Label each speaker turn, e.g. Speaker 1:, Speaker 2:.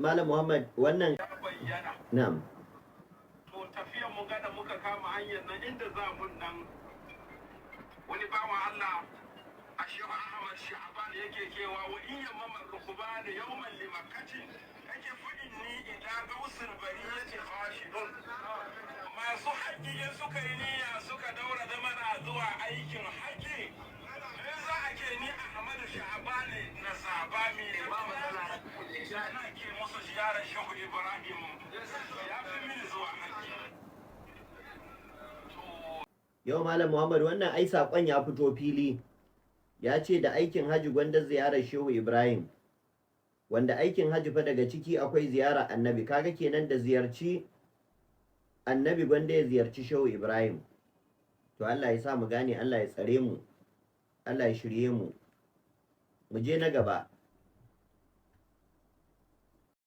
Speaker 1: Malam Muhammad, wannan
Speaker 2: Ya bayyana.
Speaker 1: Na'am.
Speaker 2: To, tafiyan mu gada muka kama hanyar nan inda za mu nan, wani bawan Allah a Shehu Ahmad Sha'ban yake cewa wa in yamma rukban yawman limakkatin kake fa inni ila gausul bariyati khashidun. Masu haƙƙi in suka yi niyya suka daura zamana zuwa aikin haƙƙi, in za a ke ni Ahmadu Sha'ban na zaba mi na ke musu ziyarar Shehu Ibrahim, ya fi mini zuwa haƙƙi.
Speaker 1: Yau Malam Muhammad, wannan ai saƙon ya fito fili. Ya ce da aikin haji gwanda ziyarar Shehu Ibrahim. Wanda aikin haji fa daga ciki akwai ziyarar Annabi. Kaga kenan da ziyarci Annabi gwanda ya ziyarci Shehu Ibrahim. To, Allah ya sa mu gane, Allah ya tsare mu. Allah ya shirye mu. Mu je na gaba.